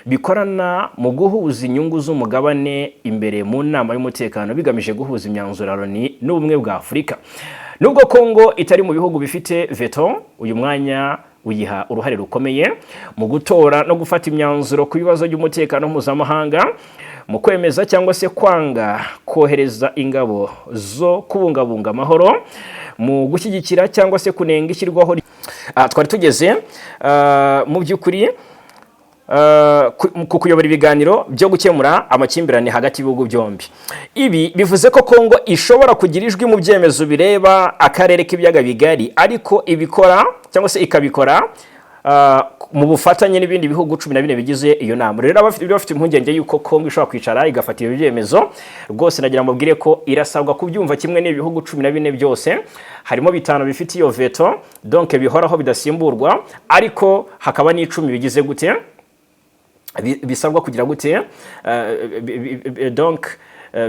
bikorana mu guhuza inyungu z'umugabane imbere mu nama y'umutekano, bigamije guhuza imyanzuro ya Loni n'Ubumwe bwa Afurika. Nubwo Kongo itari mu bihugu bifite veto, uyu mwanya uyiha uruhare rukomeye mu gutora no gufata imyanzuro ku bibazo by'umutekano mpuzamahanga, mu kwemeza cyangwa se kwanga kohereza ingabo zo kubungabunga amahoro, mu gushyigikira cyangwa se kunenga ishyirwaho. Twari tugeze mu by'ukuri ku kuyobora ibiganiro byo gukemura amakimbirane hagati y'ibihugu byombi. Ibi bivuze ko Kongo ishobora kugira ijwi mu byemezo bireba akarere k'Ibiyaga Bigari, ariko ibikora cyangwa se ikabikora mu bufatanye n'ibindi bihugu 14 bigize iyo nama. Rero abafite impungenge y'uko Kongo ishobora kwicara igafata ibyo byemezo, rwose nagira ngo mbabwire ko irasabwa kubyumva kimwe n'ibihugu 14 byose. Harimo bitanu bifite iyo veto, donc bihoraho bidasimburwa, ariko hakaba n'icumi bigize gute, bisabwa kugira gute, donc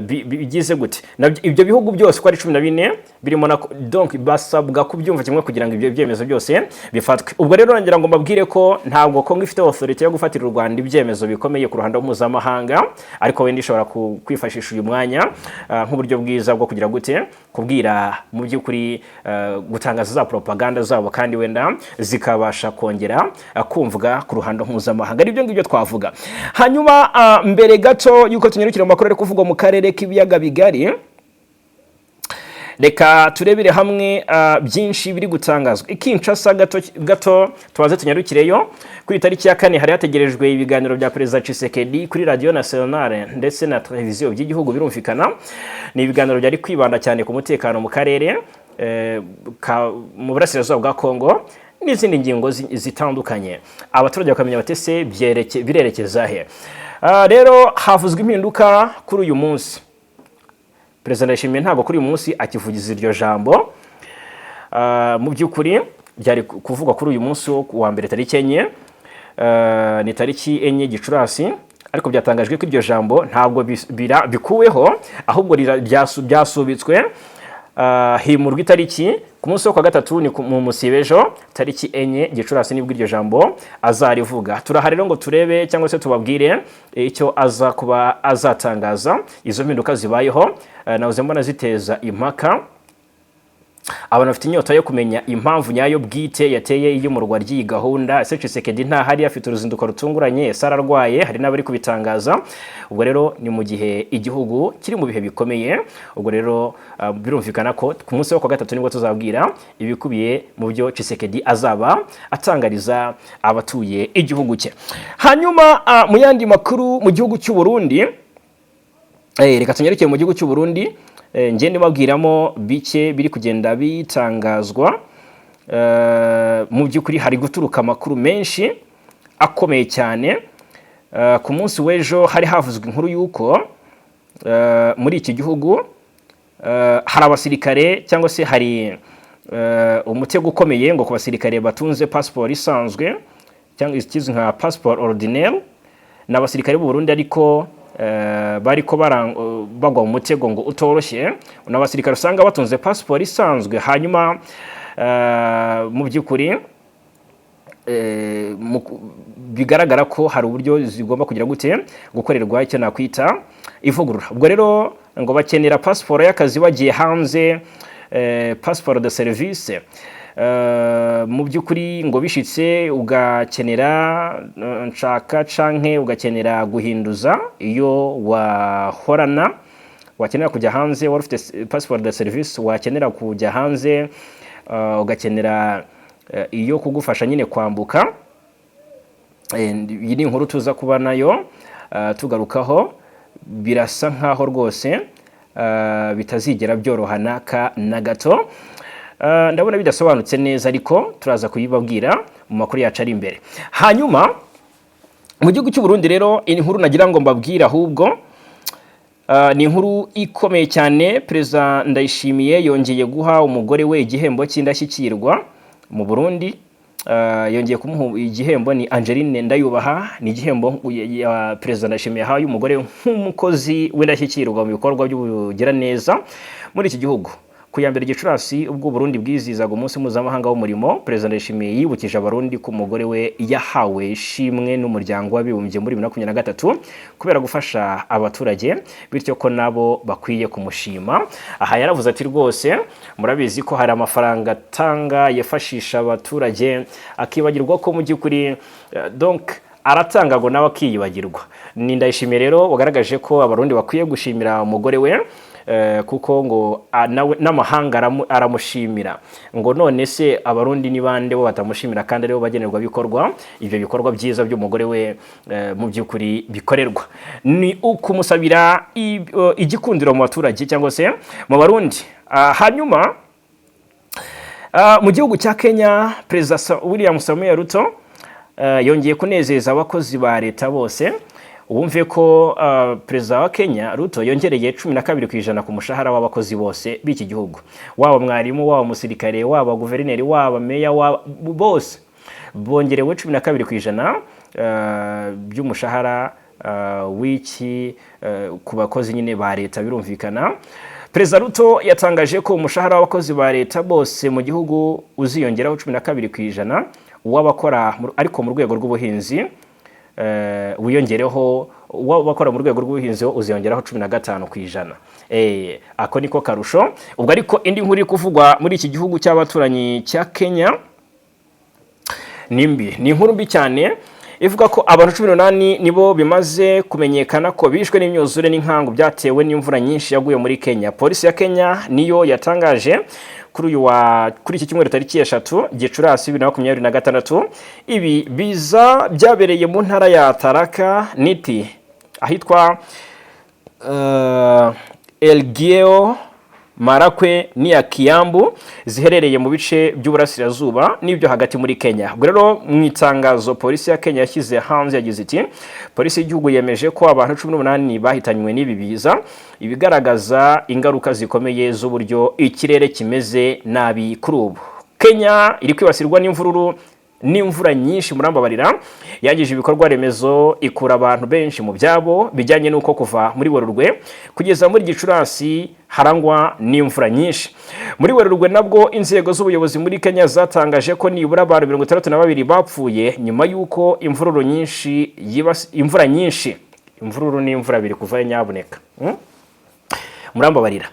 bigize gute. Ibyo bihugu byose uko ari 14 birimo na donc basabwa kubyumva kimwe kugira ngo ibyo byemezo byose bifatwe. Ubwo rero nagira ngo mbabwire ko ntabwo Kongo ifite authority yo gufatira u Rwanda ibyemezo bikomeye ku ruhando mpuzamahanga, ariko wenda ishobora kwifashisha uyu mwanya nk'uburyo bwiza bwo kugira gute, kubwira mu by'ukuri, gutangaza za propaganda zabo, kandi wenda zikabasha kongera kumvwa ku ruhando mpuzamahanga. Nibyo ngibyo twavuga. Hanyuma mbere gato yuko tunyarukira mu makuru ari kuvugwa mu karere k'Ibiyaga Bigari, reka turebere hamwe byinshi biri gutangazwa i Kinshasa. Gato gato tubaze tunyarukireyo. Kuri tariki ya 4 hari hategerejwe ibiganiro bya Perezida Tshisekedi kuri Radio Nationale ndetse na televiziyo by'igihugu. Birumvikana ni ibiganiro byari kwibanda cyane ku mutekano mu karere mu burasirazuba bwa Kongo n'izindi ngingo zitandukanye. Abaturage bakamenya bati: "Se birerekeza he?" Rero havuzwe impinduka kuri uyu munsi. Perezida Ndayishimiye ntabwo kuri uyu munsi akivugiza iryo jambo. Mu by'ukuri byari kuvugwa kuri uyu munsi wo ku wa mbere tariki 4, ni tariki 4 Gicurasi, ariko byatangajwe ko iryo jambo ntabwo bikuweho, ahubwo byasubitswe, himurwa itariki ku munsi wo kwa gatatu, ni mu musibejo tariki 4 Gicurasi, nibwo iryo jambo azarivuga. Turaha rero ngo turebe cyangwa se tubabwire icyo aza kuba azatangaza. Izo mpinduka zibayeho nahoze mbona ziteza impaka. Abantu bafite inyota yo kumenya impamvu nyayo bwite yateye iyimurwa ry'iyi gahunda. Ese Tshisekedi ntahari, afite uruzinduko rutunguranye? Ese ararwaye? Hari n'abari kubitangaza. Ubwo rero ni mu gihe igihugu kiri mu bihe bikomeye. Ubwo rero birumvikana ko ku munsi wo kwa gatatu nibwo tuzabwira ibikubiye mu byo Tshisekedi azaba atangariza abatuye igihugu cye. Hanyuma mu yandi makuru mu gihugu cy'u Burundi, reka tunyarukire mu gihugu cy'u Burundi, ngende mbabwiramo bike biri kugenda bitangazwa. Mu by'ukuri hari guturuka amakuru menshi akomeye cyane. Ku munsi w'ejo hari havuzwe inkuru y'uko muri iki gihugu hari abasirikare cyangwa se hari umutego ukomeye ngo ku basirikare batunze pasiporo isanzwe cyangwa ikizwi nka passeport ordinaire. Ni abasirikare b'u Burundi, ariko bariko bagwa mu mutego ngo utoroshye. Ni abasirikare usanga batunze pasiporo isanzwe, hanyuma mu by'ukuri bigaragara ko hari uburyo zigomba kugira gute, gukorerwa icyo nakwita ivugurura. Ubwo rero ngo bakenera pasiporo y'akazi bagiye hanze, passeport de service. Mu by'ukuri ngo bishitse ugakenera nshaka canke ugakenera guhinduza iyo wahorana, wakenera kujya hanze, wari ufite passeport de service, wakenera kujya hanze, ugakenera iyo kugufasha nyine kwambuka. Iyi ni inkuru tuza kuba nayo tugarukaho. Birasa nkaho rwose bitazigera byoroha n'aka na gato. Ndabona bidasobanutse neza, ariko turaza kuyibabwira mu makuru yacu ari imbere. Hanyuma mu gihugu cy'u Burundi rero, iyi nkuru nagira ngo mbabwire ahubwo ni inkuru ikomeye cyane. Perezida Ndayishimiye yongeye guha umugore we igihembo cy'indashyikirwa mu Burundi. Yongeye kumuha igihembo, ni Angeline Ndayubaha. Ni igihembo ya Perezida Ndayishimiye yahaye umugore nk'umukozi w'indashyikirwa mu bikorwa by'ubugiraneza muri iki gihugu. Ku ya 1 Gicurasi, ubwo Burundi bwizihizaga umunsi mpuzamahanga w'umurimo, Perezida Ndayishimiye yibukije Abarundi ko umugore we yahawe ishimwe n'Umuryango w'Abibumbye muri 2023 kubera gufasha abaturage, bityo ko nabo bakwiye kumushima. Aha yaravuze ati: "Rwose murabizi ko hari amafaranga atanga yifashisha abaturage, akibagirwa ko mu by'ukuri donc aratanga ngo nawe akiyibagirwa." Ni Ndayishimiye rero wagaragaje ko Abarundi bakwiye gushimira umugore we, kuko ngo nawe n'amahanga aramushimira. Ngo none se Abarundi ni bande bo batamushimira kandi aribo bagenerwabikorwa ibyo bikorwa byiza by'umugore we? Mu by'ukuri bikorerwa ni ukumusabira igikundiro mu baturage cyangwa se mu Barundi. Hanyuma mu gihugu cya Kenya, Perezida William Samoei Ruto yongeye kunezeza abakozi ba leta bose. Wumve ko Perezida wa Kenya Ruto yongereye 12% ku mushahara w'abakozi bose b'iki gihugu, waba mwarimu, waba umusirikare, waba guverineri, waba meya, waba bose bongerewe 12% by'umushahara w'iki ku bakozi nyine ba leta. Birumvikana, Perezida Ruto yatangaje ko umushahara w'abakozi ba leta bose mu gihugu uziyongeraho 12%, uw'abakora ariko mu rwego rw'ubuhinzi wiyongereho, uw'abakora mu rwego rw'ubuhinzi wo uziyongeraho 15%. Ako niko karusho. Ubwo ariko indi nkuru iri kuvugwa muri iki gihugu cy'abaturanyi cya Kenya ni mbi, ni inkuru mbi cyane ivuga ko abantu 18 nibo bimaze kumenyekana ko bishwe n'imyuzure n'inkangu byatewe n'imvura nyinshi yaguye muri Kenya. Polisi ya Kenya niyo yatangaje kuri iki cyumweru tariki 3 Gicurasi 2026. Ibi biza byabereye mu ntara ya Tharaka Nithi, ahitwa Elgeyo Marakwet n'iya Kiambu, ziherereye mu bice by'uburasirazuba n'ibyo hagati muri Kenya. Ubwo rero mu itangazo polisi ya Kenya yashyize hanze yagize iti: "Polisi y'igihugu yemeje ko abantu 18 bahitanywe n'ibi biza, ibigaragaza ingaruka zikomeye z'uburyo ikirere kimeze nabi kuri ubu." Kenya iri kwibasirwa n'imvururu n'imvura nyinshi, murambabarira, yangije ibikorwa remezo, ikura abantu benshi mu byabo, bijyanye n'uko kuva muri Werurwe kugeza muri Gicurasi harangwa n'imvura nyinshi. Muri Werurwe nabwo inzego z'ubuyobozi muri Kenya zatangaje ko nibura abantu 62 bapfuye nyuma y'uko imvururu nyinshi imvura nyinshi, imvururu n'imvura biri kuvayo nyabuneka. Murambabarira.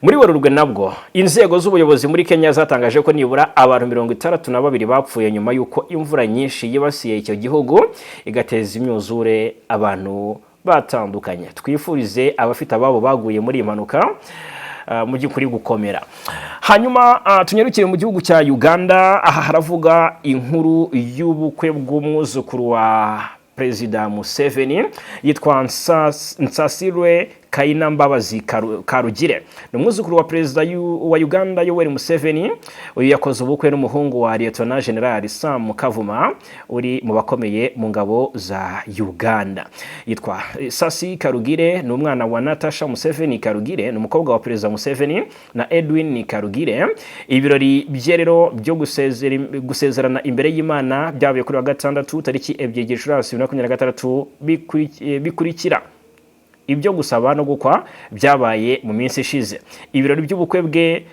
Muri Werurwe nabwo inzego z'ubuyobozi muri Kenya zatangaje ko nibura abantu 62 bapfuye nyuma y'uko imvura nyinshi yibasiye icyo gihugu, igateza imyuzure abantu batandukanye. Twifurize abafite ababo baguye muri iyi mpanuka mu by'ukuri gukomera. Hanyuma tunyarukire mu gihugu cya Uganda. Aha haravuga inkuru y'ubukwe bw'umwuzukuru wa Perezida Museveni, yitwa Nsasirwe Kaina Mbabazi Karugire, ni umwuzukuru wa perezida wa Uganda Yoweri Museveni. Uyu yakoze ubukwe n'umuhungu wa Lieutenant General Sam Kavuma, uri mu bakomeye mu ngabo za Uganda. Yitwa Sasi Karugire, ni umwana wa Natasha Museveni Karugire, ni umukobwa wa Perezida Museveni na Edwin Karugire. Ibirori bye rero byo gusezerana imbere y'Imana byabaye kuri wa gatandatu tariki 2 Gicurasi 2026, bikurikira ibyo gusaba no gukwa byabaye mu minsi ishize. Ibirori by'ubukwe bwe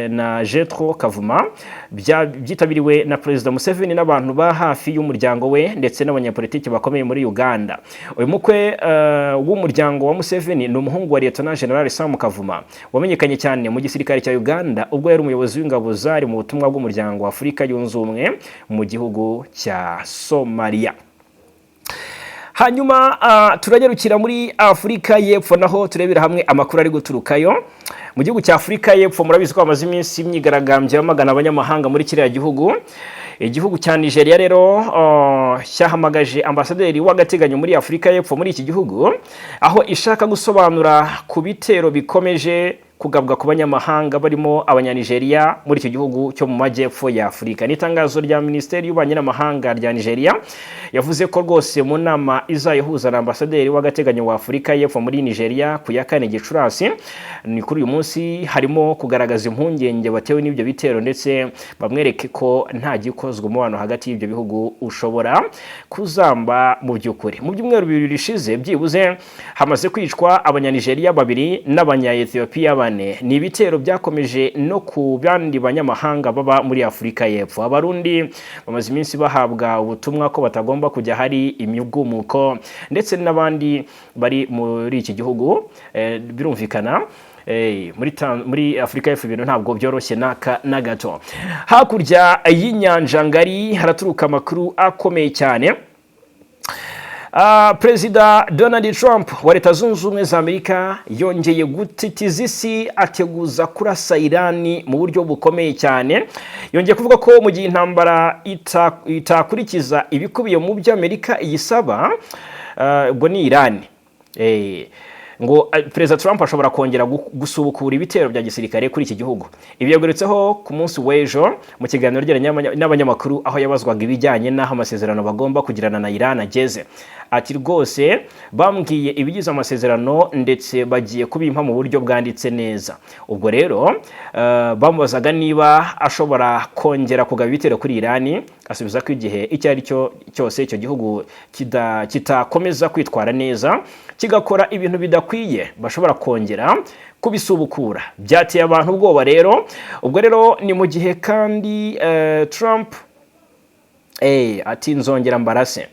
na Jetro Kavuma byitabiriwe na Perezida Museveni n'abantu ba hafi y'umuryango we ndetse n'abanyapolitiki bakomeye muri Uganda. Uyu mukwe w'umuryango wa Museveni ni umuhungu wa Lieutenant General Sam Kavuma, wamenyekanye cyane mu gisirikare cya Uganda ubwo yari umuyobozi w'ingabo zari mu butumwa bw'Umuryango wa Afurika Yunze Ubumwe mu gihugu cya Somalia. Hanyuma turanyarukira muri Afurika y'Epfo, naho turebera hamwe amakuru ari guturukayo. Mu gihugu cya Afurika y'Epfo, murabizi ko hamaze iminsi imyigaragambyo yamagana abanyamahanga muri kiriya gihugu. Igihugu cya Nigeria rero cyahamagaje ambasaderi w'agateganyo muri Afurika y'Epfo muri iki gihugu, aho ishaka gusobanura ku bitero bikomeje kugabwa ku banyamahanga barimo Abanyanigeria muri icyo gihugu cyo mu majyepfo ya Afurika. Ni itangazo rya Minisiteri y'Ububanyi n'Amahanga rya Nigeria yavuze ko rwose mu nama izayihuza na ambasaderi w'agateganyo wa Afurika y'Epfo muri Nigeria ku ya 4 Gicurasi, ni kuri uyu munsi, harimo kugaragaza impungenge batewe n'ibyo bitero, ndetse bamwereke ko nta gikozwe umubano hagati y'ibyo bihugu ushobora kuzamba. Mu by'ukuri, mu byumweru 2 bishize byibuze hamaze kwicwa Abanyanigeria babiri n'Abanya-Ethiopia bane. mugabane. Ni ibitero byakomeje no ku bandi banyamahanga baba muri Afurika y'Epfo. Abarundi bamaze iminsi bahabwa ubutumwa ko batagomba kujya hari imigumuko, ndetse n'abandi bari muri iki gihugu. Birumvikana muri Afurika y'Epfo ibintu ntabwo byoroshye n'aka na gato. Hakurya y'inyanja ngari haraturuka amakuru akomeye cyane. Perezida Donald Trump wa Leta Zunze Ubumwe za Amerika yongeye gutitiza isi, ateguza kurasa Irani mu buryo bukomeye cyane. Yongeye kuvuga ko mu gihe intambara itakurikiza ibikubiye mu byo Amerika iyisaba, ubwo ni Irani, ngo Perezida Trump ashobora kongera gusubukura ibitero bya gisirikare kuri iki gihugu. Ibi yagarutseho ku munsi w'ejo mu kiganiro yagiranye n'abanyamakuru, aho yabazwaga ibijyanye n'aho amasezerano bagomba kugirana na Iran ageze. Ati: "Rwose bambwiye ibigize amasezerano, ndetse bagiye kubimpa mu buryo bwanditse neza." Ubwo rero bamubazaga niba ashobora kongera kugaba ibitero kuri Irani, asubiza ko igihe icyo ari cyo cyose icyo gihugu kitakomeza kwitwara neza, kigakora ibintu bidakwiye, bashobora kongera kubisubukura. Byateye abantu ubwoba rero. Ubwo rero ni mu gihe kandi Trump ati: "Nzongera mbarase."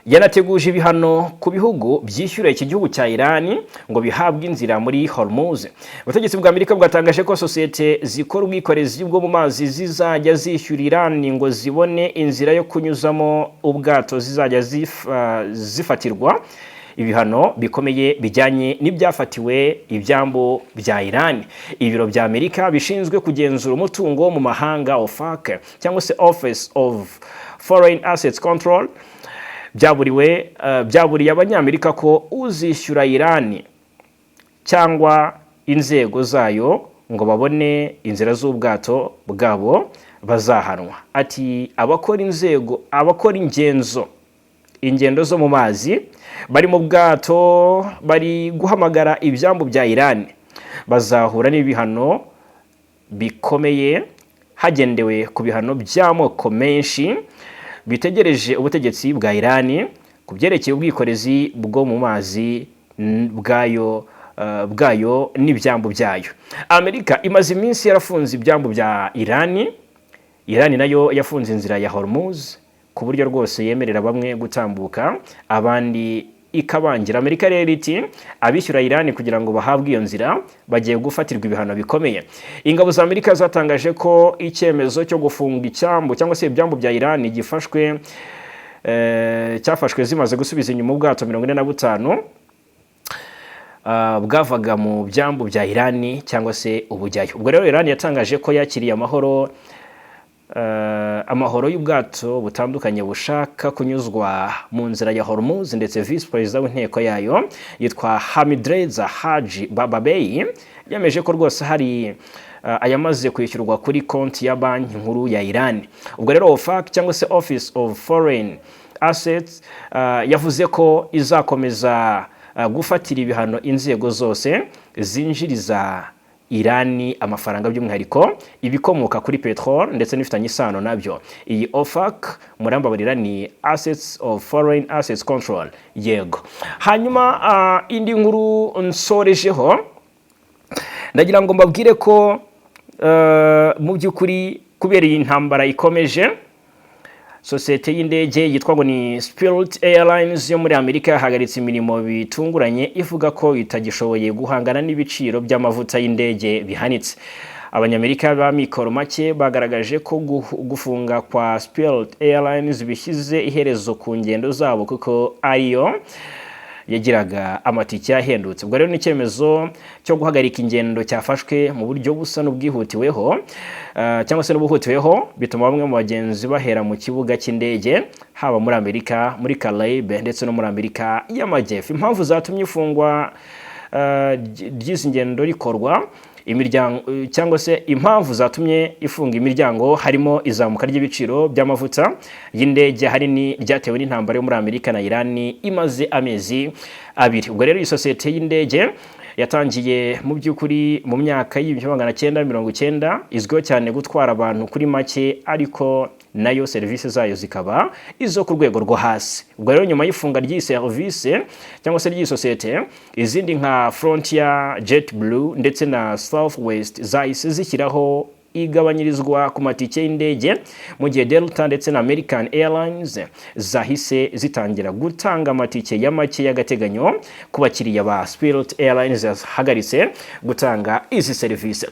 Yanateguje ibihano ku bihugu byishyura iki gihugu cya Irani ngo bihabwe inzira muri Hormuz. Ubutegetsi bwa Amerika bwatangaje ko sosiyete zikora ubwikorezi bwo mu mazi zizajya zishyura Irani ngo zibone inzira yo kunyuzamo ubwato zizajya zifatirwa ibihano bikomeye bijyanye n'ibyafatiwe ibyambu bya Iran. Ibiro bya Amerika bishinzwe kugenzura umutungo mu mahanga, OFAC cyangwa se Office of Foreign Assets Control, byaburiye Abanyamerika ko uzishyura Irani cyangwa inzego zayo ngo babone inzira z'ubwato bwabo bazahanwa. Ati: "Abakora inzego, abakora ingendo zo mu mazi bari mu bwato bari guhamagara ibyambu bya Irani bazahura n'ibihano bikomeye hagendewe ku bihano by'amoko menshi bitegereje ubutegetsi bwa Irani ku byerekeye ubwikorezi bwo mu mazi bwayo n'ibyambu byayo." Amerika imaze iminsi yarafunze ibyambu bya Irani. Irani nayo yafunze inzira ya Hormuz ku buryo rwose yemerera bamwe gutambuka, abandi ikabangira. Amerika rero iti: "Abishyura Irani kugira ngo bahabwe iyo nzira bagiye gufatirwa ibihano bikomeye." Ingabo za Amerika zatangaje ko icyemezo cyo gufunga icyambu cyangwa se ibyambu bya Irani gifashwe cyafashwe zimaze gusubiza inyuma ubwato 45 bwavaga mu byambu bya Irani cyangwa se ubujyayo. Ubwo rero Irani yatangaje ko yakiriye amahoro y'ubwato butandukanye bushaka kunyuzwa mu nzira ya Hormuz, ndetse visi perezida w'inteko yayo yitwa Hamidreza Haji Bababei yemeje ko rwose hari ayamaze kwishyurwa kuri konti ya Banki Nkuru ya Iran. Ubwo rero OFAC cyangwa se Office of Foreign Assets yavuze ko izakomeza gufatira ibihano inzego zose zinjiriza Irani amafaranga, by'umwihariko ibikomoka kuri petrol ndetse n'ibifitanye isano nabyo. Iyi OFAC, murambabarira, ni Assets of Foreign Assets Control, yego. Hanyuma indi nkuru nsorejeho, ndagira ngo mbabwire ko mu by'ukuri kubera iyi ntambara ikomeje, sosiyete y'indege yitwa ngo ni Spirit Airlines yo muri Amerika yahagaritse imirimo bitunguranye, ivuga ko itagishoboye guhangana n'ibiciro by'amavuta y'indege bihanitse. Abanyamerika ba mikoro make bagaragaje ko gufunga kwa Spirit Airlines bishyize iherezo ku ngendo zabo, kuko ariyo yagiraga amatike ahendutse. Ubwo rero ni icyemezo cyo guhagarika ingendo cyafashwe mu buryo busa n'ubwihutiweho cyangwa se n'ubuhutiweho, bituma bamwe mu bagenzi bahera mu kibuga cy'indege, haba muri Amerika, muri Caraïbe ndetse no muri Amerika y'Amajyepfo. Impamvu zatumye ifungwa ry'izi ngendo rikorwa, imiryango cyangwa se impamvu zatumye ifunga imiryango, harimo izamuka ry'ibiciro by'amavuta y'indege, ahanini ryatewe n'intambara yo muri Amerika na Irani imaze amezi 2. Ubwo rero iyi sosiyete y'indege yatangiye mu by'ukuri mu myaka y'1990, izwiho cyane gutwara abantu kuri make ariko. Nayo serivisi zayo zikaba izo ku rwego rwo hasi. Ubwo rero nyuma y'ifunga ry'iyi serivisi cyangwa se ry'iyi sosiyete, izindi nka Frontier, JetBlue ndetse na Southwest zahise zishyiraho igabanyirizwa ku matike y'indege, mu gihe Delta ndetse na American Airlines zahise zitangira gutanga amatike ya make y'agateganyo ku bakiriya ba Spirit Airlines yahagaritse gutanga izi serivisi.